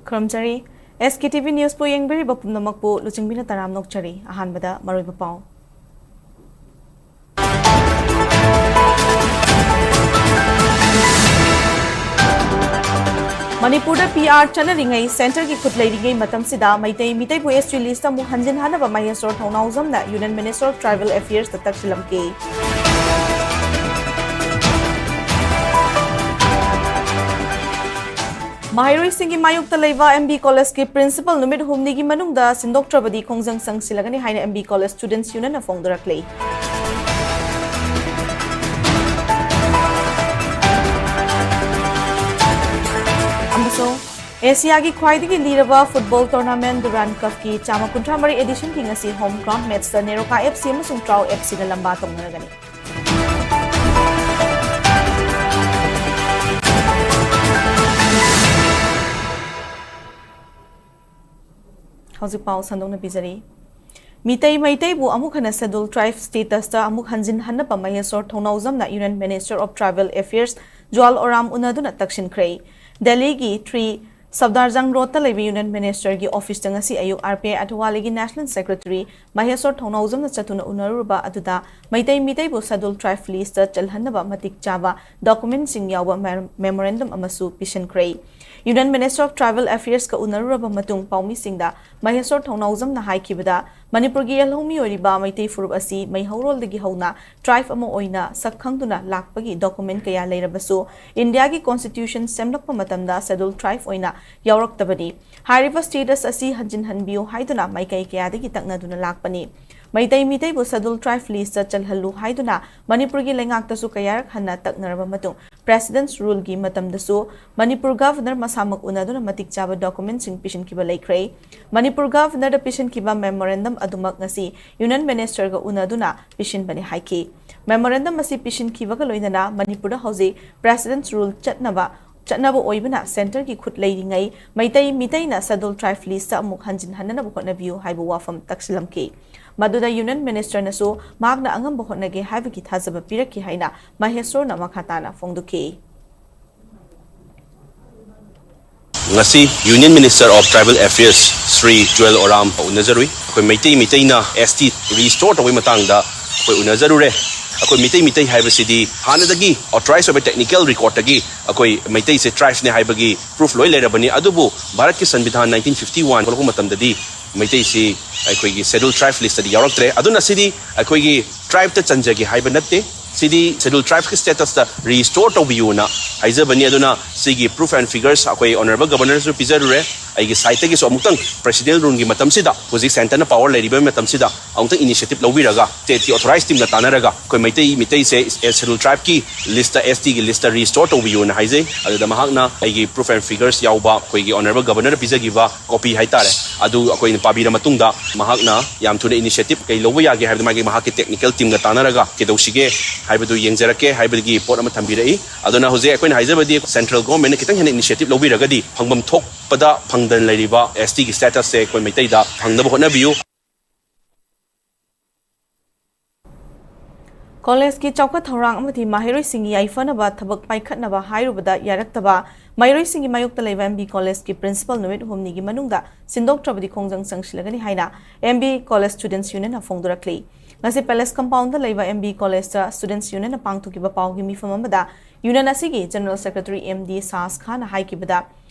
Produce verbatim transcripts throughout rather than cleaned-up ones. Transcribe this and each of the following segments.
ꯈꯨꯔꯨꯝꯖꯔꯤ꯫ ꯑꯦꯁ ꯀꯦ T V ꯅ꯭ꯌꯨꯁꯄꯨ ꯌꯦꯡꯕꯤꯔꯤꯕ ꯄꯨꯝꯅꯃꯛꯄꯨ ꯂꯨꯆꯤꯡꯕꯤꯅ ꯇꯔꯥꯝꯅ ꯑꯣꯛꯆꯔꯤ꯫ ꯑꯍꯥꯟꯕꯗ ꯃꯔꯨꯑꯣꯏꯕ ꯄꯥꯎ꯫ ꯃꯅꯤꯄꯨꯔꯗ ꯄꯤ ꯑꯥꯔ ꯆꯠꯅꯔꯤꯉꯩ, ꯁꯦꯟꯇꯔꯒꯤ ꯈꯨꯠ ꯂꯩꯔꯤꯉꯩ ꯃꯇꯝꯁꯤꯗ ꯃꯩꯇꯩ ꯃꯤꯇꯩꯕꯨ ꯑꯦꯁ ꯇꯤ ꯂꯤꯁꯇ ꯑꯃꯨꯛ ꯍꯟꯖꯤꯟꯍꯟꯅꯕ ꯃꯍꯦꯁꯣꯔ ꯊꯧꯅꯥꯎꯖꯝꯅ Union Minister of Tribal Affairsꯇ ꯇꯛꯁꯤꯜꯂꯝꯈꯤ꯫ ꯃꯍꯩꯔꯣꯏꯁꯤꯡꯒꯤ ꯃꯥꯌꯣꯛꯇ ꯂꯩꯕ ꯑꯦꯝ ꯕꯤ ꯀꯣꯂꯦꯖꯀꯤ ꯄ꯭ꯔꯤꯟꯁꯤꯄꯜ ꯅꯨꯃꯤꯠ ꯍꯨꯝꯅꯤꯒꯤ ꯃꯅꯨꯡꯗ ꯁꯤꯟꯗꯣꯛꯇ꯭ꯔꯕꯗꯤ ꯈꯣꯡꯖꯪ ꯆꯪꯁꯤꯜꯂꯒꯅꯤ ꯍꯥꯏꯅ ꯑꯦꯝ ꯕꯤ ꯀꯣꯂꯦꯖ ꯁ꯭ꯇꯨꯗꯦꯟꯠꯁ ꯌꯨꯅꯤꯌꯟꯅ ꯐꯣꯡꯗꯣꯔꯛꯂꯤ꯫ ꯑꯃꯁꯨꯡ ꯑꯦꯁꯤꯌꯥꯒꯤ ꯈ꯭ꯋꯥꯏꯗꯒꯤ ꯂꯤꯔꯕ ꯐꯨꯠꯕꯣꯜ ꯇꯣꯔꯅꯥꯃꯦꯟꯠ ꯗꯨꯔꯥꯟ ꯀꯞꯀꯤ ꯆꯥꯝꯃ ꯀꯨꯟꯊ꯭ꯔꯥ ꯃꯔꯤ ꯑꯦꯗꯤꯁꯟꯒꯤ ꯉꯁꯤ ꯍꯣꯝ ꯒ꯭ꯔꯥꯎꯟ ꯃꯦꯠꯆꯇ ꯅꯦꯔꯣꯀꯥ ꯑꯦꯐ ꯁꯤ ꯑꯃꯁꯨꯡ ꯇ꯭ꯔꯥꯎ ꯑꯦꯐ ꯁꯤꯅ ꯂꯝꯕꯥ ꯇꯧꯅꯔꯒꯅꯤ꯫ ꯍꯧꯖꯤꯛ ꯄꯥꯎ ꯁꯟꯗꯣꯛꯅ ꯄꯤꯖꯔꯤ꯫ ꯃꯤꯇꯩ ꯃꯩꯇꯩꯕꯨ ꯑꯃꯨꯛ ꯍꯟꯅ Scheduled Tribe statusꯇ ꯑꯃꯨꯛ ꯍꯟꯖꯤꯟꯍꯟꯅꯕ ꯃꯍꯦꯁꯣꯔ ꯊꯧꯅꯥꯎꯖꯝꯅ Union Minister of Tribal Affairs ꯖꯨꯋꯥꯜ ꯑꯣꯔꯥꯝ ꯎꯅꯗꯨꯅ ꯇꯛꯁꯤꯟꯈ꯭ꯔꯦ꯫ ꯗꯦꯜꯂꯤꯒꯤ ꯊ꯭ꯔꯤ ꯁꯐꯗꯔꯖꯪ ꯔꯣꯗꯇ ꯂꯩꯕ Union Ministerꯒꯤ ꯑꯣꯐꯤꯁꯇ ꯉꯁꯤ ꯑꯌꯨꯛ ꯑꯥꯔ ꯄꯤ ꯑꯥꯏ ꯑꯊꯋꯥꯂꯤꯒꯤ National Secretary ꯃꯍꯦꯁꯣꯔ ꯊꯧꯅꯥꯎꯖꯝꯅ ꯆꯠꯇꯨꯅ ꯎꯅꯔꯨꯔꯕ ꯑꯗꯨꯗ ꯃꯩꯇꯩ ꯃꯤꯇꯩꯕꯨ Scheduled Tribe listꯇ ꯆꯜꯍꯟꯅꯕ ꯃꯇꯤꯛ ꯆꯥꯕ documentꯁꯤꯡ ꯌꯥꯎꯕ ꯃꯦ-, memorandum ꯑꯃꯁꯨ ꯄꯤꯁꯤꯟꯈ꯭ꯔꯦ꯫ Union Minister of Tribal Affairsꯀ ꯎꯅꯔꯨꯔꯕ ꯃꯇꯨꯡ ꯄꯥꯎꯃꯤꯁꯤꯡꯗ ꯃꯍꯦꯁꯣꯔ ꯊꯧꯅꯥꯎꯖꯝꯅ ꯍꯥꯏꯈꯤꯕꯗ, ꯃꯅꯤꯄꯨꯔꯒꯤ ꯌꯦꯜꯍꯧꯃꯤ ꯑꯣꯏꯔꯤꯕ ꯃꯩꯇꯩ ꯐꯨꯔꯨꯞ ꯑꯁꯤ ꯃꯩꯍꯧꯔꯣꯜꯗꯒꯤ ꯍꯧꯅ tribe ꯑꯃ ꯑꯣꯏꯅ ꯁꯛ ꯈꯪꯗꯨꯅ ꯂꯥꯛꯄꯒꯤ document ꯀꯌꯥ ꯂꯩꯔꯕꯁꯨ, ꯏꯟꯗꯤꯌꯥꯒꯤ constitution ꯁꯦꯝꯂꯛꯄ ꯃꯇꯝꯗ Scheduled Tribe ꯑꯣꯏꯅ ꯌꯥꯎꯔꯛꯇꯕꯅꯤ꯫ ꯍꯥꯏꯔꯤꯕ status ꯑꯁꯤ ꯍꯟꯖꯤꯟꯍꯟꯕꯤꯌꯨ ꯍꯥꯏꯗꯨꯅ ꯃꯥꯏꯀꯩ ꯀꯌꯥꯗꯒꯤ ꯇꯛꯅꯗꯨꯅ ꯂꯥꯛꯄꯅꯤ꯫ ꯃꯩꯇꯩ ꯃꯤꯇꯩꯕꯨ Scheduled Tribe listꯇ ꯆꯜꯍꯜꯂꯨ ꯍꯥꯏꯗꯨꯅ ꯃꯅꯤꯄꯨꯔꯒꯤ ꯂꯩꯉꯥꯛꯇꯁꯨ ꯀꯌꯥꯔꯛ ꯍꯟꯅ ꯇꯛꯅꯔꯕ ꯃꯇꯨꯡ, President's Ruleꯒꯤ ꯃꯇꯝꯗꯁꯨ ꯃꯅꯤꯄꯨꯔ Governor ꯃꯁꯥꯃꯛ ꯎꯅꯗꯨꯅ ꯃꯇꯤꯛ ꯆꯥꯕ documentꯁꯤꯡ ꯄꯤꯁꯤꯟꯈꯤꯕ ꯂꯩꯈ꯭ꯔꯦ꯫ ꯃꯅꯤꯄꯨꯔ Governorꯗ ꯄꯤꯁꯤꯟꯈꯤꯕ memorandum ꯑꯗꯨꯃꯛ ꯉꯁꯤ Union Ministerꯒ ꯎꯅꯗꯨꯅ ꯄꯤꯁꯤꯟꯕꯅꯤ ꯍꯥꯏꯈꯤ꯫ Memorandum ꯑꯁꯤ ꯄꯤꯁꯤꯟꯈꯤꯕꯒ ꯂꯣꯏꯅꯅ ꯃꯅꯤꯄꯨꯔꯗ ꯍꯧꯖꯤꯛ President's Rule ꯆꯠꯅꯕ, ꯆꯠꯅꯕ ꯑꯣꯏꯕꯅ centreꯒꯤ ꯈꯨꯠ ꯂꯩꯔꯤꯉꯩ ꯃꯩꯇꯩ ꯃꯤꯇꯩꯅ Scheduled Tribe listꯇ ꯑꯃꯨꯛ ꯍꯟꯖꯤꯟꯍꯟꯅꯅꯕ ꯍꯣꯠꯅꯕꯤꯌꯨ ꯍꯥꯏꯕ ꯋꯥꯐꯝ ꯇꯛꯁꯤꯜꯂꯝꯈꯤ꯫ ꯃꯗꯨꯗ Union Ministerꯅꯁꯨ ꯃꯍꯥꯛꯅ ꯑꯉꯝꯕ ꯍꯣꯠꯅꯒꯦ ꯍꯥꯏꯕꯒꯤ ꯊꯥꯖꯕ ꯄꯤꯔꯛꯈꯤ ꯍꯥꯏꯅ ꯃꯍꯦꯁꯣꯔꯅ ꯃꯈꯥ ꯇꯥꯅ ꯐꯣꯡꯗꯣꯛꯈꯤ꯫ ꯉꯁꯤ Union Minister of Tribal Affairs Shri ꯖꯨꯋꯦꯜ ꯑꯣꯔꯥꯝ ꯎꯅꯖꯔꯨꯏ꯫ ꯑꯩꯈꯣꯏ ꯃꯩꯇꯩ ꯃꯩꯇꯩꯅ S T restore ꯇꯧꯕꯒꯤ ꯃꯇꯥꯡꯗ ꯑꯩꯈꯣꯏ ꯎꯅꯖꯔꯨꯔꯦ꯫ ꯑꯩꯈꯣꯏ ꯃꯩꯇꯩ ꯃꯩꯇꯩ ꯍꯥꯏꯕꯁꯤꯗꯤ ꯍꯥꯟꯅꯗꯒꯤ authorized ꯑꯣꯏꯕ technical recordꯇꯒꯤ ꯑꯩꯈꯣꯏ ꯃꯩꯇꯩꯁꯦ tribeꯅꯦ ꯍꯥꯏꯕꯒꯤ proof ꯂꯣꯏ ꯂꯩꯔꯕꯅꯤ꯫ ꯑꯗꯨꯕꯨ ꯚꯥꯔꯠꯀꯤ ꯁꯪꯕꯤꯙꯥꯟ nineteen fifty one ꯊꯣꯛꯂꯛꯄ ꯃꯇꯝꯗꯗꯤ ꯃꯩꯇꯩꯁꯤ ꯑꯩꯈꯣꯏꯒꯤ schedule tribe listꯇꯗꯤ ꯌꯥꯎꯔꯛꯇ꯭ꯔꯦ꯫ ꯑꯗꯨꯅ ꯁꯤꯗꯤ ꯑꯩꯈꯣꯏꯒꯤ tribeꯇ ꯆꯟꯖꯒꯦ ꯍꯥꯏꯕ ꯅꯠꯇꯦ꯫ ꯁꯤꯗꯤ schedule tribeꯀꯤ statusꯇ restore ꯇꯧꯕꯤꯌꯨꯅ ꯍꯥꯏꯖꯕꯅꯤ꯫ ꯑꯗꯨꯅ ꯁꯤꯒꯤ proof and figures ꯑꯩꯈꯣꯏ honourable governorꯁꯨ ꯄꯤꯖꯔꯨꯔꯦ꯫ ꯑꯩꯒꯤ sideꯇꯒꯤꯁꯨ ꯑꯃꯨꯛꯇꯪ presidential ruleꯒꯤ ꯃꯇꯝꯁꯤꯗ, ꯍꯧꯖꯤꯛ centreꯅ power ꯂꯩꯔꯤꯕ ꯃꯇꯝꯁꯤꯗ, ꯑꯃꯨꯛꯇꯪ initiative ꯂꯧꯕꯤꯔꯒ stateꯀꯤ authorized teamꯒ ꯇꯥꯟꯅꯔꯒ ꯑꯩꯈꯣꯏ ꯃꯩꯇꯩ ꯃꯩꯇꯩꯁꯦ schedule tribeꯀꯤ listꯇ, S Tꯒꯤ listꯇ restore ꯇꯧꯕꯤꯌꯨꯅ ꯍꯥꯏꯖꯩ꯫ ꯑꯗꯨꯗ ꯃꯍꯥꯛꯅ ꯑꯩꯒꯤ proof and figures ꯌꯥꯎꯕ ꯑꯩꯈꯣꯏꯒꯤ honourable governorꯅ ꯄꯤꯖꯈꯤꯕ copy ꯍꯥꯏꯇꯥꯔꯦ, ꯑꯗꯨ ꯑꯩꯈꯣꯏꯅ ꯄꯥꯕꯤꯔ ꯃꯇꯨꯡꯗ ꯃꯍꯥꯛꯅ ꯌꯥꯝ ꯊꯨꯅ initiative ꯀꯩ ꯂꯧꯕ ꯌꯥꯒꯦ ꯍꯥꯏꯕꯗꯨ ꯃꯥꯒꯤ, ꯃꯍꯥꯛꯀꯤ technical teamꯒ ꯇꯥꯟꯅꯔꯒ ꯀꯩꯗꯧꯁꯤꯒꯦ ꯍꯥꯏꯕꯗꯨ ꯌꯦꯡꯖꯔꯛꯀꯦ ꯍꯥꯏꯕꯒꯤ ꯄꯣꯠ ꯑꯃ ꯊꯝꯕꯤꯔꯛꯏ꯫ ꯑꯗꯨꯅ ꯍꯧꯖꯤꯛ ꯑꯩꯈꯣꯏꯅ ꯍꯥꯏꯖꯕꯗꯤ central governmentꯅ ꯈꯤꯇꯪ ꯍꯦꯟꯅ initiative ꯂꯧꯕꯤꯔꯒꯗꯤ ꯐꯪꯐꯝ ꯊꯣꯛꯄꯗ ꯐꯪꯗꯅ ꯂꯩꯔꯤꯕ S Tꯒꯤ statusꯁꯦ ꯑꯩꯈꯣꯏ ꯃꯩꯇꯩꯗ ꯐꯪꯅꯕ ꯍꯣꯠꯅꯕꯤꯌꯨ꯫ ꯀꯣꯂꯦꯖꯀꯤ ꯆꯥꯎꯈꯠ ꯊꯧꯔꯥꯡ ꯑꯃꯗꯤ ꯃꯍꯩꯔꯣꯏꯁꯤꯡꯒꯤ ꯌꯥꯏꯐꯅꯕ ꯊꯕꯛ ꯄꯥꯏꯈꯠꯅꯕ ꯍꯥꯏꯔꯨꯕꯗ ꯌꯥꯔꯛꯇꯕ ꯃꯍꯩꯔꯣꯏꯁꯤꯡꯒꯤ ꯃꯥꯌꯣꯛꯇ ꯂꯩꯕ M B Collegeꯀꯤ principal ꯅꯨꯃꯤꯠ ꯍꯨꯝꯅꯤꯒꯤ ꯃꯅꯨꯡꯗ ꯁꯤꯟꯗꯣꯛꯇ꯭ꯔꯕꯗꯤ ꯈꯣꯡꯖꯪ ꯆꯪꯁꯤꯜꯂꯒꯅꯤ ꯍꯥꯏꯅ M B College Students Unionꯅ ꯐꯣꯡꯗꯣꯔꯛꯂꯤ꯫ ꯉꯁꯤ Palace Compoundꯗ ꯂꯩꯕ M B Collegeꯇ Students Unionꯅ ꯄꯥꯡꯊꯣꯛꯈꯤꯕ ꯄꯥꯎꯒꯤ ꯃꯤꯐꯝ ꯑꯃꯗ Union ꯑꯁꯤꯒꯤ General Secretary M D ꯁꯥꯁ ꯈꯥꯟꯅ ꯍꯥꯏꯈꯤꯕꯗ,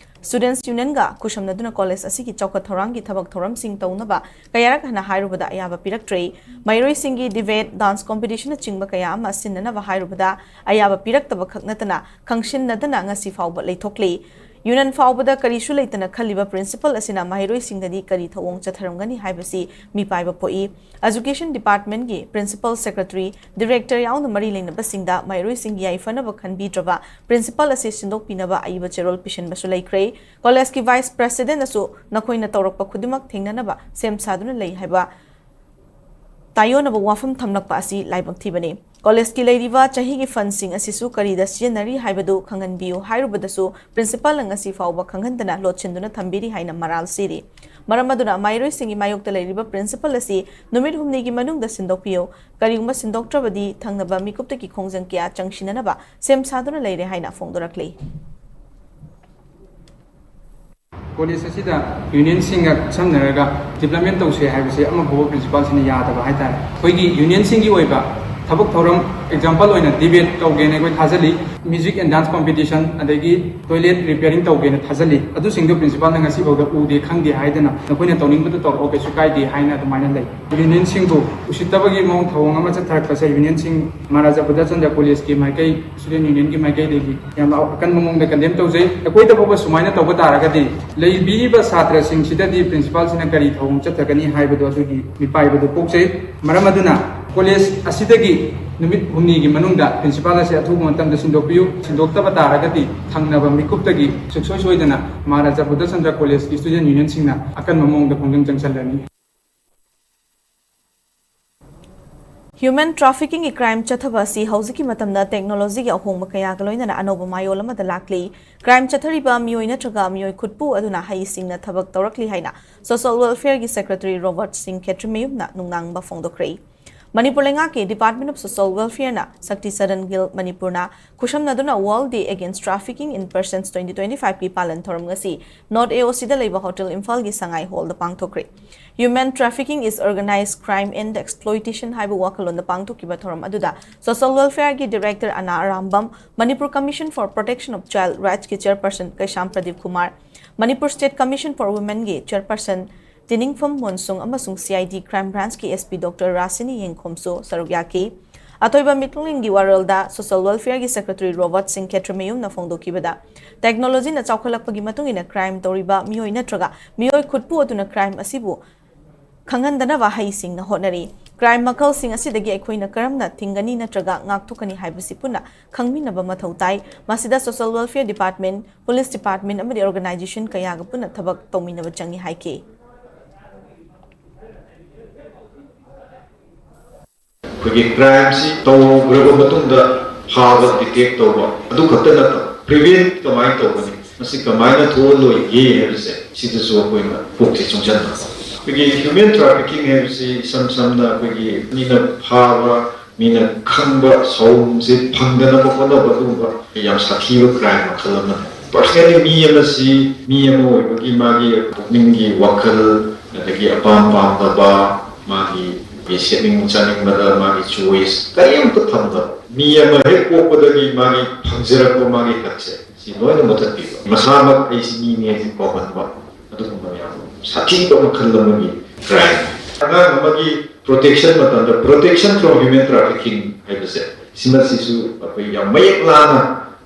Students Unionꯒ ꯈꯨꯠꯁꯝꯅꯗꯨꯅ ꯀꯣꯂꯦꯖ ꯑꯁꯤꯒꯤ ꯆꯥꯎꯈꯠ ꯊꯧꯔꯥꯡꯒꯤ ꯊꯕꯛ ꯊꯧꯔꯝꯁꯤꯡ ꯇꯧꯅꯕ ꯀꯌꯥꯔꯛ ꯍꯟꯅ ꯍꯥꯏꯔꯨꯕꯗ ꯑꯌꯥꯕ ꯄꯤꯔꯛꯇ꯭ꯔꯦ꯫ ꯃꯍꯩꯔꯣꯏꯁꯤꯡꯒꯤ debate, dance competitionꯅꯆꯤꯡꯕ ꯀꯌꯥ ꯑꯃ ꯁꯤꯟꯅꯅꯕ ꯍꯥꯏꯔꯨꯕꯗ ꯑꯌꯥꯕ ꯄꯤꯔꯛꯇꯕ ꯈꯛ ꯅꯠꯇꯅ ꯈꯪꯁꯤꯟꯅꯗꯅ ꯉꯁꯤ ꯐꯥꯎꯕ ꯂꯩꯊꯣꯛꯂꯤ꯫ Union ꯐꯥꯎꯕꯗ ꯀꯔꯤꯁꯨ ꯂꯩꯇꯅ ꯈꯜꯂꯤꯕ principal ꯑꯁꯤꯅ ꯃꯍꯩꯔꯣꯏꯁꯤꯡꯗꯗꯤ ꯀꯔꯤ ꯊꯧꯑꯣꯡ ꯆꯠꯊꯔꯝꯒꯅꯤ ꯍꯥꯏꯕꯁꯤ ꯃꯤꯄꯥꯏꯕ ꯄꯣꯛꯏ꯫ Education Departmentꯀꯤ Principal Secretary, Director ꯌꯥꯎꯅ ꯃꯔꯤ ꯂꯩꯅꯕꯁꯤꯡꯗ ꯃꯍꯩꯔꯣꯏꯁꯤꯡꯒꯤ ꯌꯥꯏꯐꯅꯕ ꯈꯟꯕꯤꯗ꯭ꯔꯕ principal ꯑꯁꯤ ꯁꯤꯟꯗꯣꯛꯄꯤꯅꯕ ꯑꯏꯕ ꯆꯦꯔꯣꯜ ꯄꯤꯁꯤꯟꯕꯁꯨ ꯂꯩꯈ꯭ꯔꯦ꯫ ꯀꯣꯂꯦꯖꯀꯤ Vice Presidentꯅꯁꯨ ꯅꯈꯣꯏꯅ ꯇꯧꯔꯛꯄ ꯈꯨꯗꯤꯡꯃꯛ ꯊꯦꯡꯅꯅꯕ ꯁꯦꯝ ꯁꯥꯗꯨꯅ ꯂꯩ ꯍꯥꯏꯕ ꯇꯥꯏꯌꯣꯟꯅꯕ ꯋꯥꯐꯝ ꯊꯝꯂꯛꯄ ꯑꯁꯤ ꯂꯥꯏꯕꯛ ꯊꯤꯕꯅꯤ꯫ ꯀꯣꯂꯦꯖꯀꯤ ꯂꯩꯔꯤꯕ ꯆꯍꯤꯒꯤ fundꯁꯤꯡ ꯑꯁꯤꯁꯨ ꯀꯔꯤꯗ ꯁꯤꯖꯤꯟꯅꯔꯤ ꯍꯥꯏꯕꯗꯨ ꯈꯪꯍꯟꯕꯤꯌꯨ ꯍꯥꯏꯔꯨꯕꯗꯁꯨ principalꯅ ꯉꯁꯤ ꯐꯥꯎꯕ ꯈꯪꯍꯟꯗꯅ ꯂꯣꯠꯁꯤꯟꯗꯨꯅ ꯊꯝꯕꯤꯔꯤ ꯍꯥꯏꯅ ꯃꯔꯥꯜ ꯁꯤꯔꯤ꯫ ꯃꯔꯝ ꯑꯗꯨꯅ ꯃꯍꯩꯔꯣꯏꯁꯤꯡꯒꯤ ꯃꯥꯌꯣꯛꯇ ꯂꯩꯔꯤꯕ principal ꯑꯁꯤ ꯅꯨꯃꯤꯠ ꯍꯨꯝꯅꯤꯒꯤ ꯃꯅꯨꯡꯗ ꯁꯤꯟꯗꯣꯛꯄꯤꯌꯨ꯫ ꯀꯔꯤꯒꯨꯝꯕ ꯁꯤꯟꯗꯣꯛꯇ꯭ꯔꯕꯗꯤ ꯊꯪꯅꯕ ꯃꯤꯀꯨꯞꯇꯒꯤ ꯈꯣꯡꯖꯪ ꯀꯌꯥ ꯆꯪꯁꯤꯟꯅꯅꯕ ꯁꯦꯝ ꯁꯥꯗꯨꯅ ꯂꯩꯔꯦ ꯍꯥꯏꯅ ꯐꯣꯡꯗꯣꯔꯛꯂꯤ꯫ ꯀꯣꯂꯦꯖ ꯑꯁꯤꯗ ꯌꯨꯅꯤꯌꯟꯁꯤꯡꯒ ꯈꯨꯠꯁꯝꯅꯔꯒ ꯗꯤꯕ꯭ꯂꯞꯃꯦꯟ ꯇꯧꯁꯦ ꯍꯥꯏꯕꯁꯦ ꯑꯃꯐꯥꯎꯕ ꯄ꯭ꯔꯤꯟꯁꯤꯄꯥꯜꯁꯤꯅ ꯌꯥꯗꯕ ꯍꯥꯏꯇꯥꯔꯦ꯫ ꯑꯩꯈꯣꯏꯒꯤ ꯌꯨꯅꯤꯌꯟꯁꯤꯡꯒꯤ ꯑꯣꯏꯕ ꯊꯕꯛ ꯊꯧꯔꯝ, ꯑꯦꯛꯖꯥꯝꯄꯜ ꯑꯣꯏꯅ ꯗꯤꯕꯦꯠ ꯇꯧꯒꯦꯅ ꯑꯩꯈꯣꯏ ꯊꯥꯖꯜꯂꯤ, ꯃ꯭ꯌꯨꯖꯤꯛ ꯑꯦꯟ ꯗꯥꯟꯁ ꯀꯣꯝꯄꯤꯇꯤꯁꯟ, ꯑꯗꯒꯤ ꯇꯣꯏꯂꯦꯠ ꯔꯤꯄꯤꯌꯥꯔꯤꯡ ꯇꯧꯒꯦꯅ ꯊꯥꯖꯜꯂꯤ꯫ ꯑꯗꯨꯁꯤꯡꯗꯣ ꯄ꯭ꯔꯤꯟꯁꯤꯄꯥꯜꯅ ꯉꯁꯤꯐꯥꯎꯗ ꯎꯗꯦ, ꯈꯪꯗꯦ ꯍꯥꯏꯗꯅ ꯅꯈꯣꯏꯅ ꯇꯧꯅꯤꯡꯕꯗꯨ ꯇꯧꯔꯛꯑꯣ, ꯀꯩꯁꯨ ꯀꯥꯏꯗꯦ ꯍꯥꯏꯅ ꯑꯗꯨꯃꯥꯏꯅ ꯂꯩ꯫ ꯌꯨꯅꯤꯌꯟꯁꯤꯡꯕꯨ ꯎꯁꯤꯠꯇꯕꯒꯤ ꯃꯑꯣꯡ ꯊꯧꯑꯣꯡ ꯑꯃ ꯆꯠꯊꯔꯛꯄꯁꯦ ꯌꯨꯅꯤꯌꯟꯁꯤꯡ ꯃꯍꯥꯔꯥꯖꯥ ꯕꯨꯙꯆꯟꯗ꯭ꯔ ꯀꯣꯂꯦꯖꯀꯤ ꯃꯥꯏꯀꯩ, ꯁ꯭ꯇꯨꯗꯦꯟ ꯌꯨꯅꯤꯌꯟꯒꯤ ꯃꯥꯏꯀꯩꯗꯒꯤ ꯌꯥꯝꯅ ꯑꯀꯟꯕ ꯃꯑꯣꯡꯗ ꯀꯟꯗꯦꯝ ꯇꯧꯖꯩ꯫ ꯑꯩꯈꯣꯏꯗ ꯐꯥꯎꯕ ꯁꯨꯃꯥꯏꯅ ꯇꯧꯕ ꯇꯥꯔꯒꯗꯤ ꯂꯩꯕꯤꯔꯤꯕ ꯁꯥꯇ꯭ꯔꯁꯤꯡꯁꯤꯗꯗꯤ ꯄ꯭ꯔꯤꯟꯁꯤꯄꯥꯜꯁꯤꯅ ꯀꯔꯤ ꯊꯧꯑꯣꯡ ꯆꯠꯊꯒꯅꯤ ꯍꯥꯏꯕꯗꯣ ꯑꯗꯨꯒꯤ ꯃꯤꯄꯥꯏꯕꯗꯨ ꯄꯣꯛꯆꯩ꯫ ꯃꯔꯝ ꯑꯗꯨꯅ ꯀꯣꯂꯦꯖ ꯑꯁꯤꯗꯒꯤ ꯅꯨꯃꯤꯠ ꯍꯨꯝꯅꯤꯒꯤ ꯃꯅꯨꯡꯗ ꯄ꯭ꯔꯤꯟꯁꯤꯄꯥꯜ ꯑꯁꯤ ꯑꯊꯨꯕ ꯃꯇꯝꯗ ꯁꯤꯟꯗꯣꯛꯄꯤꯌꯨ꯫ ꯁꯤꯟꯗꯣꯛꯇꯕ ꯇꯥꯔꯒꯗꯤ ꯊꯪꯅꯕ ꯃꯤꯀꯨꯞꯇꯒꯤ ꯁꯨꯡꯁꯣꯏ ꯁꯣꯏꯗꯅ ꯃꯍꯥꯔꯥꯖꯥ ꯕꯨꯙꯆꯟꯗ꯭ꯔ ꯀꯣꯂꯦꯖꯀꯤ ꯁ꯭ꯇꯨꯗꯦꯟ ꯌꯨꯅꯤꯌꯟꯁꯤꯡꯅ ꯑꯀꯟꯕ ꯃꯑꯣꯡꯗ ꯈꯣꯡꯖꯪ ꯆꯪꯁꯤꯜꯂꯅꯤ꯫ ꯍ꯭ꯌꯨꯃꯦꯟ ꯇ꯭ꯔꯥꯐꯤꯀꯤꯡꯒꯤ ꯀ꯭ꯔꯥꯏꯝ ꯆꯠꯊꯕ ꯑꯁꯤ ꯍꯧꯖꯤꯛꯀꯤ ꯃꯇꯝꯗ ꯇꯦꯛꯅꯣꯂꯣꯖꯤꯒꯤ ꯑꯍꯣꯡꯕ ꯀꯌꯥꯒ ꯂꯣꯏꯅꯅ ꯑꯅꯧꯕ ꯃꯌꯣꯜ ꯑꯃꯗ ꯂꯥꯛꯂꯤ꯫ ꯀ꯭ꯔꯥꯏꯝ ꯆꯠꯊꯔꯤꯕ ꯃꯤꯑꯣꯏ ꯅꯠꯇ꯭ꯔꯒ ꯃꯤꯑꯣꯏ ꯈꯨꯠꯄꯨ ꯑꯗꯨꯅ ꯍꯩꯁꯤꯡꯅ ꯊꯕꯛ ꯇꯧꯔꯛꯂꯤ ꯍꯥꯏꯅ ꯁꯣꯁꯤꯌꯦꯜ ꯋꯦꯜꯐꯤꯌꯔꯒꯤ ꯁꯦꯀ꯭ꯔꯦꯇꯔꯤ ꯔꯣꯕꯔꯠ ꯁꯤꯡ ꯈꯦꯇ꯭ꯔꯤꯃꯌꯨꯝꯅ ꯅꯨꯡꯅꯥꯡꯕ ꯐꯣꯡꯗꯣꯛꯈ꯭ꯔꯦ꯫ ꯃꯅꯤꯄꯨꯔ ꯂꯩꯉꯥꯛꯀꯤ ꯗꯤꯄꯥꯔꯠꯃꯦꯟ ꯑꯣꯐ ꯁꯣꯁꯤꯌꯦꯜ ꯋꯦꯜꯐꯤꯌꯔꯅ ꯁꯛꯇꯤ ꯁꯗꯟ ꯒꯤꯜ ꯃꯅꯤꯄꯨꯔꯅ ꯈꯨꯠꯁꯝꯅꯗꯨꯅ World Day Against Trafficking in Persons twenty twenty five ꯀꯤ ꯄꯥꯂꯟ ꯊꯧꯔꯝ ꯉꯁꯤ ꯅꯣꯔꯠ ꯑꯦ ꯑꯣ ꯁꯤꯗ ꯂꯩꯕ ꯍꯣꯇꯦꯜ ꯏꯝꯐꯥꯜꯒꯤ ꯁꯉꯥꯏ ꯍꯣꯜꯗ ꯄꯥꯡꯊꯣꯛꯈ꯭ꯔꯦ꯫ Human trafficking is organized crime and exploitation ꯍꯥꯏꯕ ꯋꯥꯈꯜꯂꯣꯟꯗ ꯄꯥꯡꯊꯣꯛꯈꯤꯕ ꯊꯧꯔꯝ ꯑꯗꯨꯗ ꯁꯣꯁꯤꯌꯦꯜ ꯋꯦꯜꯐꯤꯌꯔꯒꯤ director Ana Arambam, Manipur commission for protection of child ꯔꯥꯏꯠꯁꯀꯤ chairperson Keisham Pradip Kumar, Manipur state commission for ꯋꯨꯃꯦꯟꯒꯤ ꯆꯤꯌꯔꯄꯔꯁꯟ ꯇꯤꯅꯤꯡꯐꯝ ꯃꯣꯟꯁꯨꯡ ꯑꯃꯁꯨꯡ C I D crime ꯕ꯭ꯔꯥꯟꯁꯀꯤ S P doctor ꯔꯥꯁꯤꯅꯤ ꯌꯦꯡꯈꯣꯝꯁꯨ ꯁꯔꯨꯛ ꯌꯥꯈꯤ꯫ ꯑꯊꯣꯏꯕ ꯃꯤꯠꯌꯦꯡꯒꯤ ꯋꯥꯔꯣꯜꯗ ꯁꯣꯁꯤꯌꯦꯜ ꯋꯦꯜꯐꯤꯌꯔꯒꯤ ꯁꯦꯀ꯭ꯔꯦꯇꯔꯤ ꯔꯣꯕꯔꯠ ꯁꯤꯡ ꯈꯦꯇ꯭ꯔꯤꯃꯌꯨꯝꯅ ꯐꯣꯡꯗꯣꯛꯈꯤꯕꯗ, ꯇꯦꯛꯅꯣꯂꯣꯖꯤꯅ ꯆꯥꯎꯈꯠꯂꯛꯄꯒꯤ ꯃꯇꯨꯡ ꯏꯟꯅ ꯀ꯭ꯔꯥꯏꯝ ꯇꯧꯔꯤꯕ ꯃꯤꯑꯣꯏ ꯅꯠꯇ꯭ꯔꯒ ꯃꯤꯑꯣꯏ ꯈꯨꯠꯄꯨ ꯑꯗꯨꯅ ꯀ꯭ꯔꯥꯏꯝ ꯑꯁꯤꯕꯨ ꯈꯪꯍꯟꯗꯅꯕ ꯍꯩꯁꯤꯡꯅ ꯍꯣꯠꯅꯔꯤ꯫ ꯀ꯭ꯔꯥꯏꯝ ꯃꯈꯜꯁꯤꯡ ꯑꯁꯤꯗꯒꯤ ꯑꯩꯈꯣꯏꯅ ꯀꯔꯝꯅ ꯊꯤꯡꯒꯅꯤ ꯅꯠꯇ꯭ꯔꯒ ꯉꯥꯛꯊꯣꯛꯀꯅꯤ ꯍꯥꯏꯕꯁꯤ ꯄꯨꯟꯅ ꯈꯪꯃꯤꯟꯅꯕ ꯃꯊꯧ ꯇꯥꯏ꯫ ꯃꯁꯤꯗ social welfare department, police department ꯑꯃꯗꯤ ꯑꯣꯔꯒꯅꯥꯏꯖꯦꯁꯟ ꯀꯌꯥꯒ ꯄꯨꯟꯅ ꯊꯕꯛ ꯇꯧꯃꯤꯟꯅꯕ ꯆꯪꯏ ꯍꯥꯏꯈꯤ꯫ ꯑꯩꯈꯣꯏꯒꯤ ꯀ꯭ꯔꯥꯏꯝꯁꯤ ꯇꯧꯈ꯭ꯔꯕ ꯃꯇꯨꯡꯗ ꯐꯥꯕ, ꯗꯤꯇꯦꯛ ꯇꯧꯕ ꯑꯗꯨ ꯈꯛꯇ ꯅꯠꯇꯕ, ꯄ꯭ꯔꯤꯚꯦꯟ ꯀꯃꯥꯏꯅ ꯇꯧꯒꯅꯤ, ꯃꯁꯤ ꯀꯃꯥꯏꯅ ꯊꯣꯛꯍꯜꯂꯣꯏꯒꯦ ꯍꯥꯏꯕꯁꯦ, ꯁꯤꯗꯁꯨ ꯑꯩꯈꯣꯏꯅ ꯀꯣꯛꯁꯦ ꯆꯨꯡꯁꯤꯟꯕ꯫ ꯑꯩꯈꯣꯏꯒꯤ ꯍ꯭ꯌꯨꯃꯦꯟ ꯇ꯭ꯔꯥꯐꯤꯀꯤꯡ ꯍꯥꯏꯕꯁꯤ ꯏꯁꯝ ꯁꯝꯅ ꯑꯩꯈꯣꯏꯒꯤ ꯃꯤꯅ ꯐꯥꯕ, ꯃꯤꯅ ꯈꯪꯕ ꯁꯥꯎꯁꯦ ꯐꯪꯗꯅꯕ ꯍꯣꯠꯅꯕ, ꯑꯗꯨꯒꯨꯝꯕ ꯌꯥꯝ ꯁꯥꯊꯤꯕ ꯀ꯭ꯔꯥꯏꯝ ꯃꯈꯜ ꯑꯃꯅꯤ꯫ Personally, ꯃꯤ ꯑꯃꯁꯤ ꯃꯤ ꯑꯃ ꯑꯣꯏꯕꯒꯤ ꯃꯥꯒꯤ ꯄꯨꯛꯅꯤꯡꯒꯤ ꯋꯥꯈꯜ, ꯑꯗꯒꯤ ꯑꯄꯥꯝ ꯄꯥꯝꯗꯕ, ꯃꯥꯒꯤ ꯁꯦꯠꯅꯤꯡ ꯆꯥꯅꯤꯡꯕꯗ ꯃꯥꯒꯤ ꯆꯣꯏꯁ ꯀꯔꯤꯝꯇ ꯊꯝꯗꯕ, ꯃꯤ ꯑꯃ ꯍꯦꯛ ꯄꯣꯛꯄꯗꯒꯤ ꯃꯥꯒꯤ ꯐꯪꯖꯔꯛꯄ ꯃꯥꯒꯤ ꯍꯛꯁꯦ ꯁꯤ ꯂꯣꯏꯅ ꯃꯨꯊꯠꯄꯤꯕ, ꯃꯁꯥꯃꯛ ꯑꯩꯁꯤ ꯃꯤꯅꯤ ꯍꯥꯏꯁꯤ ꯀꯥꯎꯍꯟꯕ, ꯑꯗꯨꯒꯨꯝꯕ ꯃꯌꯥꯝ ꯁꯥꯊꯤꯕ ꯃꯈꯜ ꯑꯃꯒꯤ ꯀ꯭ꯔꯥꯏꯝ꯫ ꯑꯉꯥꯡ ꯑꯃꯒꯤ ꯄ꯭ꯔꯣꯇꯦꯛꯁꯟ ꯃꯇꯝꯗ protection from human trafficking ꯍꯥꯏꯕꯁꯦ, ꯁꯤꯃꯁꯤꯁꯨ ꯑꯩꯈꯣꯏ ꯌꯥꯝ ꯃꯌꯦꯛ ꯂꯥꯅ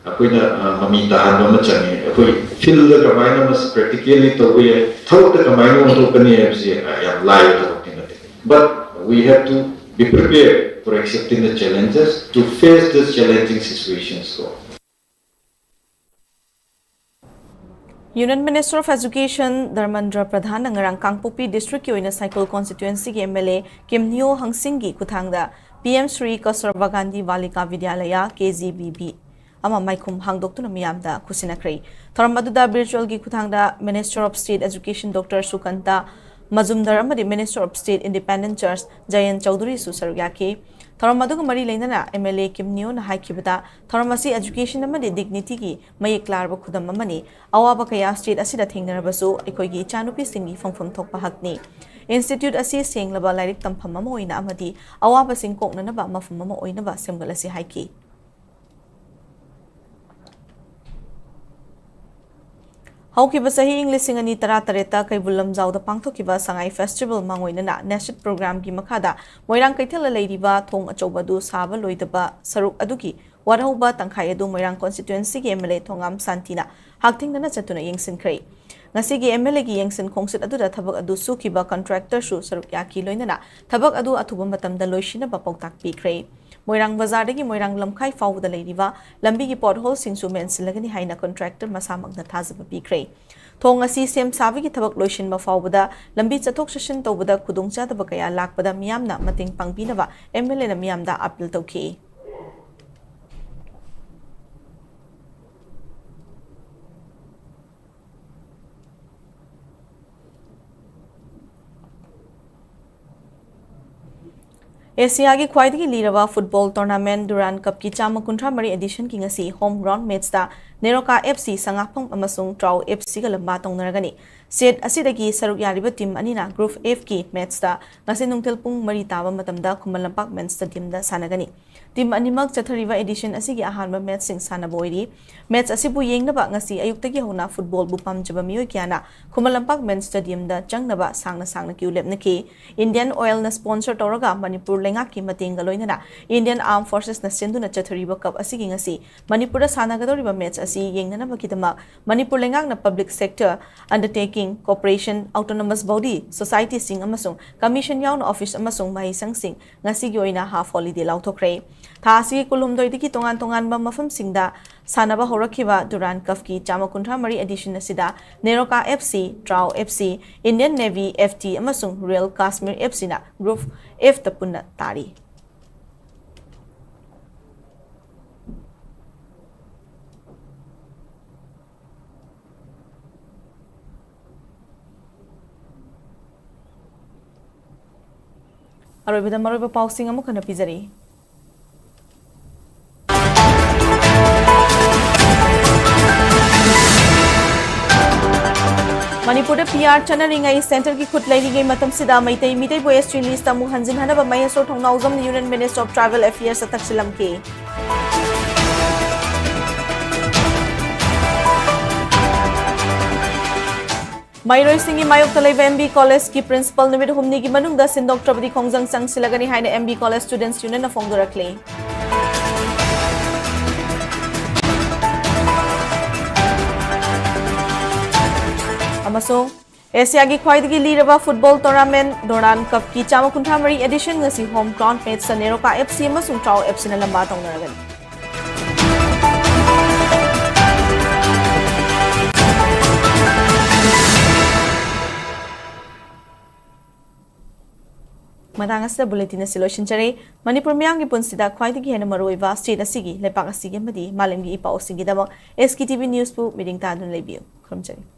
ꯑꯩꯈꯣꯏꯅ ꯃꯃꯤ ꯇꯥꯍꯟꯕ ꯑꯃ ꯆꯪꯉꯦ꯫ ꯑꯩꯈꯣꯏ ꯐꯤꯜꯗ ꯀꯃꯥꯏꯅ ꯃꯁꯤ ꯄ꯭ꯔꯦꯛꯇꯤꯀꯦꯜꯂꯤ ꯇꯧꯕ ꯌꯥꯏ, ꯊꯕꯛꯇ ꯀꯃꯥꯏꯅ ꯑꯣꯟꯊꯣꯛꯀꯅꯤ ꯍꯥꯏꯕꯁꯤ ꯌꯥꯝ ꯂꯥꯏꯕ ꯊꯕꯛꯇꯤ ꯅꯠꯇꯦ꯫ But we have to be prepared for accepting the challenges, to face these challenging situations. Union Minister of Education Dharmendra ꯄ꯭ꯔꯙꯥꯟꯅ ꯉꯔꯥꯡ ꯀꯥꯡꯄꯣꯛꯄꯤ ꯗꯤꯁꯇ꯭ꯔꯤꯛꯀꯤ ꯑꯣꯏꯅ ꯁꯥꯏꯀꯣꯜ ꯀꯣꯟꯁꯇꯤꯇ꯭ꯋꯦꯟꯁꯤꯒꯤ ꯑꯦꯝ ꯑꯦꯜ ꯑꯦ ꯀꯤꯝꯅꯤꯌꯣ ꯍꯪꯁꯤꯡꯒꯤ ꯈꯨꯠꯊꯥꯡꯗ ꯄꯤ ꯑꯦꯝ ꯁ꯭ꯔꯤ ꯀꯁꯇꯨꯔꯕꯥ ꯒꯥꯟꯙꯤ ꯕꯥꯂꯤꯀꯥ ꯕꯤꯗ꯭ꯌꯥꯂꯌꯥ, ꯀꯦ ꯖꯤ ꯕꯤ ꯕꯤ, ꯑꯃ ꯃꯥꯏꯈꯨꯝ ꯍꯥꯡꯗꯣꯛꯇꯨꯅ ꯃꯤꯌꯥꯝꯗ ꯈꯨꯠꯁꯤꯟꯅꯈ꯭ꯔꯦ꯫ ꯊꯧꯔꯝ ꯑꯗꯨꯗ ꯚꯔꯆꯨꯋꯦꯜꯒꯤ ꯈꯨꯠꯊꯥꯡꯗ Minister of State Education Doctor ꯁꯨꯀꯟꯇ ꯃꯖꯨꯝꯗꯔ ꯑꯃꯗꯤ Minister of State Independent Charge ꯖꯌꯟ ꯆꯧꯙꯨꯔꯤꯁꯨ ꯁꯔꯨꯛ ꯌꯥꯈꯤ꯫ ꯊꯧꯔꯝ ꯑꯗꯨꯒ ꯃꯔꯤ ꯂꯩꯅꯅ ꯑꯦꯝ ꯑꯦꯜ ꯑꯦ ꯀꯤꯝꯅꯤꯌꯣꯅ ꯍꯥꯏꯈꯤꯕꯗ, ꯊꯧꯔꯝ ꯑꯁꯤ education ꯑꯃꯗꯤ dignityꯒꯤ ꯃꯌꯦꯛ ꯂꯥꯔꯕ ꯈꯨꯗꯝ ꯑꯃꯅꯤ꯫ ꯑꯋꯥꯕ ꯀꯌꯥ state ꯑꯁꯤꯗ ꯊꯦꯡꯅꯔꯕꯁꯨ ꯑꯩꯈꯣꯏꯒꯤ ꯏꯆꯥꯅꯨꯄꯤꯁꯤꯡꯒꯤ ꯐꯪꯐꯝ ꯊꯣꯛꯄ ꯍꯛꯅꯤ꯫ Institute ꯑꯁꯤ ꯁꯦꯡꯂꯕ ꯂꯥꯏꯔꯤꯛ ꯇꯝꯐꯝ ꯑꯃ ꯑꯣꯏꯅ ꯑꯃꯗꯤ ꯑꯋꯥꯕꯁꯤꯡ ꯀꯣꯛꯅꯅꯕ ꯃꯐꯝ ꯑꯃ ꯑꯣꯏꯅꯕ ꯁꯦꯝꯒꯠꯂꯁꯤ ꯍꯥꯏꯈꯤ꯫ ꯍꯧꯈꯤꯕ ꯆꯍꯤ ꯏꯪ ꯂꯤꯁꯤꯡ ꯑꯅꯤ ꯇꯔꯥ ꯇꯔꯦꯠꯇ ꯀꯩꯕꯨꯜ ꯂꯝꯖꯥꯎꯗ ꯄꯥꯡꯊꯣꯛꯈꯤꯕ ꯁꯉꯥꯏ Festival ꯃꯥꯡꯑꯣꯏꯅꯅ NESHIT programꯒꯤ ꯃꯈꯥꯗ ꯃꯣꯏꯔꯥꯡ ꯀꯩꯊꯦꯜꯗ ꯂꯩꯔꯤꯕ ꯊꯣꯡ ꯑꯆꯧꯕ ꯑꯗꯨ ꯁꯥꯕ ꯂꯣꯏꯗꯕ ꯁꯔꯨꯛ ꯑꯗꯨꯒꯤ ꯋꯥꯠꯍꯧꯕ ꯇꯪꯈꯥꯏ ꯑꯗꯨ ꯃꯣꯏꯔꯥꯡ constituencyꯒꯤ ꯑꯦꯝ ꯑꯦꯜ ꯑꯦ ꯊꯣꯉꯥꯝ ꯁꯥꯟꯇꯤꯅ ꯍꯛꯊꯦꯡꯅꯅ ꯆꯠꯇꯨꯅ ꯌꯦꯡꯁꯤꯟꯈ꯭ꯔꯦ꯫ ꯉꯁꯤꯒꯤ ꯑꯦꯝ ꯑꯦꯜ ꯑꯦꯒꯤ ꯌꯦꯡꯁꯤꯟ ꯈꯣꯡꯆꯠ ꯑꯗꯨꯗ ꯊꯕꯛ ꯑꯗꯨ ꯁꯨꯈꯤꯕ contractorꯁꯨ ꯁꯔꯨꯛ ꯌꯥꯈꯤ, ꯂꯣꯏꯅꯅ ꯊꯕꯛ ꯑꯗꯨ ꯑꯊꯨꯕ ꯃꯇꯝꯗ ꯂꯣꯏꯁꯤꯟꯅꯕ ꯄꯥꯎꯇꯥꯛ ꯄꯤꯈ꯭ꯔꯦ꯫ ꯃꯣꯏꯔꯥꯡ ꯕꯖꯥꯔꯗꯒꯤ ꯃꯣꯏꯔꯥꯡ ꯂꯝꯈꯥꯏ ꯐꯥꯎꯕꯗ ꯂꯩꯔꯤꯕ ꯂꯝꯕꯤꯒꯤ potholeꯁꯤꯡꯁꯨ ꯃꯦꯟꯁꯤꯜꯂꯒꯅꯤ ꯍꯥꯏꯅ contractor ꯃꯁꯥꯃꯛꯅ ꯊꯥꯖꯕ ꯄꯤꯈ꯭ꯔꯦ꯫ ꯊꯣꯡ ꯑꯁꯤ ꯁꯦꯝ ꯁꯥꯕꯒꯤ ꯊꯕꯛ ꯂꯣꯏꯁꯤꯟꯕ ꯐꯥꯎꯕꯗ ꯂꯝꯕꯤ ꯆꯠꯊꯣꯛ ꯆꯠꯁꯤꯟ ꯇꯧꯕꯗ ꯈꯨꯗꯣꯡꯆꯥꯗꯕ ꯀꯌꯥ ꯂꯥꯛꯄꯗ ꯃꯤꯌꯥꯝꯅ ꯃꯇꯦꯡ ꯄꯥꯡꯕꯤꯅꯕ ꯑꯦꯝ ꯑꯦꯜ ꯑꯦꯅ ꯃꯤꯌꯥꯝꯗ appeal ꯇꯧꯈꯤ꯫ ꯑꯦꯁꯤꯌꯥꯒꯤ ꯈ꯭ꯋꯥꯏꯗꯒꯤ ꯂꯤꯔꯕ ꯐꯨꯠꯕꯣꯜ ꯇꯣꯔꯅꯥꯃꯦꯟꯠ ꯗꯨꯔꯥꯟ ꯀꯞꯀꯤ ꯆꯥꯝꯃ ꯀꯨꯟꯊ꯭ꯔꯥ ꯃꯔꯤ ꯑꯦꯗꯤꯁꯟꯒꯤ ꯉꯁꯤ ꯍꯣꯝ ꯒ꯭ꯔꯥꯎꯟ ꯃꯦꯠꯆꯇ ꯅꯦꯔꯣꯀꯥ ꯑꯦꯐ ꯁꯤ ꯁꯉꯥꯛꯐꯝ ꯑꯃꯁꯨꯡ ꯇ꯭ꯔꯥꯎ ꯑꯦꯐ ꯁꯤꯒ ꯂꯝꯕꯥ ꯇꯧꯅꯔꯒꯅꯤ꯫ ꯁꯦꯠ ꯑꯁꯤꯗꯒꯤ ꯁꯔꯨꯛ ꯌꯥꯔꯤꯕ ꯇꯤꯝ ꯑꯅꯤꯅ ꯒ꯭ꯔꯨꯞ ꯑꯦꯐꯀꯤ ꯃꯦꯠꯆꯇ ꯉꯁꯤ ꯅꯨꯡꯊꯤꯜ ꯄꯨꯡ ꯃꯔꯤ ꯇꯥꯕ ꯃꯇꯝꯗ ꯈꯨꯃꯟ ꯂꯝꯄꯥꯛ ꯃꯦꯟ ꯁ꯭ꯇꯦꯗꯤꯌꯝꯗ ꯁꯥꯟꯅꯒꯅꯤ꯫ ꯇꯤꯝ ꯑꯅꯤꯃꯛ ꯆꯠꯊꯔꯤꯕ ꯑꯦꯗꯤꯁꯟ ꯑꯁꯤꯒꯤ ꯑꯍꯥꯟꯕ ꯃꯦꯠꯆꯁꯤꯡ ꯁꯥꯟꯅꯕ ꯑꯣꯏꯔꯤ꯫ ꯃꯦꯠꯆ ꯑꯁꯤꯕꯨ ꯌꯦꯡꯅꯕ ꯉꯁꯤ ꯑꯌꯨꯛꯇꯒꯤ ꯍꯧꯅ ꯐꯨꯠꯕꯣꯜꯕꯨ ꯄꯥꯝꯖꯕ ꯃꯤꯑꯣꯏ ꯀꯌꯥꯅ ꯈꯨꯃꯟ ꯂꯝꯄꯥꯛ ꯃꯦꯟ ꯁ꯭ꯇꯦꯗꯤꯌꯝꯗ ꯆꯪꯅꯕ ꯁꯥꯡꯅ ꯁꯥꯡꯅ ꯀ꯭ꯌꯨ ꯂꯦꯞꯅꯈꯤ꯫ ꯏꯟꯗꯤꯌꯟ ꯑꯣꯏꯜꯅ ꯁ꯭ꯄꯣꯟꯁꯔ ꯇꯧꯔꯒ ꯃꯅꯤꯄꯨꯔ ꯂꯩꯉꯥꯛꯀꯤ ꯃꯇꯦꯡꯒ ꯂꯣꯏꯅꯅ ꯏꯟꯗꯤꯌꯟ ꯑꯥꯔꯝ ꯐꯣꯔꯁꯦꯁꯅ ꯁꯤꯟꯗꯨꯅ ꯆꯠꯊꯔꯤꯕ ꯀꯞ ꯑꯁꯤꯒꯤ ꯉꯁꯤ ꯃꯅꯤꯄꯨꯔꯗ ꯁꯥꯟꯅꯒꯗꯧꯔꯤꯕ ꯃꯦꯠꯆ ꯑꯁꯤ ꯌꯦꯡꯅꯅꯕꯒꯤꯗꯃꯛ ꯃꯅꯤꯄꯨꯔ ꯂꯩꯉꯥꯛꯅ public sector undertaking, corporation, autonomous body, ꯁꯣꯁꯥꯏꯇꯤꯁꯤꯡ ꯑꯃꯁꯨꯡ ꯀꯃꯤꯁꯟ ꯌꯥꯎꯅ ꯑꯣꯐꯤꯁ ꯑꯃꯁꯨꯡ ꯃꯍꯩꯁꯪꯁꯤꯡ ꯉꯁꯤꯒꯤ ꯑꯣꯏꯅ ꯍꯥꯐ ꯍꯣꯂꯤꯗꯦ ꯂꯥꯎꯊꯣꯛꯈ꯭ꯔꯦ꯫ ꯊꯥ ꯑꯁꯤꯒꯤ ꯀꯨꯟꯍꯨꯝꯗꯣꯏꯗꯒꯤ ꯇꯣꯉꯥꯟ ꯇꯣꯉꯥꯟꯕ ꯃꯐꯝꯁꯤꯡꯗ ꯁꯥꯟꯅꯕ ꯍꯧꯔꯛꯈꯤꯕ ꯗꯨꯔꯥꯟ ꯀꯞꯀꯤ ꯆꯥꯝꯃ ꯀꯨꯟꯊ꯭ꯔꯥ ꯃꯔꯤ ꯑꯦꯗꯤꯁꯟ ꯑꯁꯤꯗ Neroca F C, TRAU F C, Indian navy F T ꯑꯃꯁꯨꯡ ꯔꯣꯌꯦꯜ ꯀꯥꯁꯃꯤꯔ ꯑꯦꯐ ꯁꯤꯅ ꯒ꯭ꯔꯨꯞ ꯑꯦꯐꯇ ꯄꯨꯟꯅ ꯇꯥꯔꯤ꯫ ꯑꯔꯣꯏꯕꯗ ꯃꯔꯨꯑꯣꯏꯕ ꯄꯥꯎꯁꯤꯡ ꯑꯃꯨꯛ ꯍꯟꯅ ꯄꯤꯖꯔꯤ꯫ ꯃꯅꯤꯄꯨꯔꯗ ꯄꯤ ꯑꯥꯔ ꯆꯠꯅꯔꯤꯉꯩ, ꯁꯦꯟꯇꯔꯒꯤ ꯈꯨꯠ ꯂꯩꯔꯤꯉꯩ ꯃꯇꯝꯁꯤꯗ ꯃꯩꯇꯩ ꯃꯤꯇꯩꯕꯨ ꯑꯦꯁ ꯇꯤ ꯂꯤꯁꯇ ꯑꯃꯨꯛ ꯍꯟꯖꯤꯟꯍꯟꯅꯕ ꯃꯍꯦꯁꯣꯔ ꯊꯣꯡꯅꯥꯎꯖꯝꯅ Union Minister of Tribal Affairs ꯇ ꯊꯛꯁꯤꯜꯂꯝꯈꯤ꯫ ꯃꯍꯩꯔꯣꯏꯁꯤꯡꯒꯤ ꯃꯥꯌꯣꯛꯇ ꯂꯩꯕ ꯑꯦꯝ ꯕꯤ ꯀꯣꯂꯦꯖꯀꯤ ꯄ꯭ꯔꯤꯟꯁꯤꯄꯜ ꯅꯨꯃꯤꯠ ꯍꯨꯝꯅꯤꯒꯤ ꯃꯅꯨꯡꯗ ꯁꯤꯟꯗꯣꯛꯇ꯭ꯔꯕꯗꯤ ꯈꯣꯡꯖꯪ ꯆꯪꯁꯤꯜꯂꯒꯅꯤ ꯍꯥꯏꯅ ꯑꯦꯝ ꯕꯤ ꯀꯣꯂꯦꯖ ꯁ꯭ꯇꯨꯗꯦꯟꯠꯁ ꯌꯨꯅꯤꯌꯟꯅ ꯐꯣꯡꯗꯣꯔꯛꯂꯤ꯫ ꯑꯃꯁꯨꯡ ꯑꯦꯁꯤꯌꯥꯒꯤ ꯈ꯭ꯋꯥꯏꯗꯒꯤ ꯂꯤꯔꯕ ꯐꯨꯠꯕꯣꯜ ꯇꯣꯔꯅꯥꯃꯦꯟꯠ ꯗꯨꯔꯥꯟ ꯀꯞꯀꯤ ꯆꯥꯝꯃ ꯀꯨꯟꯊ꯭ꯔꯥ ꯃꯔꯤ ꯑꯦꯗꯤꯁꯟ ꯉꯁꯤ ꯍꯣꯝ ꯒ꯭ꯔꯥꯎꯟ ꯃꯦꯠꯆꯇ ꯅꯦꯔꯣꯀꯥ ꯑꯦꯐ ꯁꯤ ꯑꯃꯁꯨꯡ ꯇ꯭ꯔꯥꯎ ꯑꯦꯐ ꯁꯤꯅ ꯂꯝꯕꯥ ꯇꯧꯅꯔꯒꯅꯤ꯫ ꯃꯇꯥꯡ ꯑꯁꯤꯗ ꯕꯨꯂꯦꯇꯤꯟ ꯑꯁꯤ ꯂꯣꯏꯁꯤꯟꯖꯔꯦ꯫ ꯃꯅꯤꯄꯨꯔ ꯃꯤꯌꯥꯝꯒꯤ ꯄꯨꯟꯁꯤꯗ ꯈ꯭ꯋꯥꯏꯗꯒꯤ ꯍꯦꯟꯅ ꯃꯔꯨꯑꯣꯏꯕ ꯁ꯭ꯇꯦꯠ ꯑꯁꯤꯒꯤ, ꯂꯩꯄꯥꯛ ꯑꯁꯤꯒꯤ ꯑꯃꯗꯤ ꯃꯥꯂꯦꯝꯒꯤ ꯏ ꯄꯥꯎꯁꯤꯡꯒꯤꯗꯃꯛ ꯑꯦꯁ ꯀꯦ ꯇꯤ ꯚꯤ ꯅ꯭ꯌꯨꯁꯄꯨ ꯃꯤꯠꯌꯦꯡ ꯇꯥꯗꯨꯅ ꯂꯩꯕꯤꯌꯨ꯫ ꯈꯨꯔꯨꯝꯖꯔꯤ꯫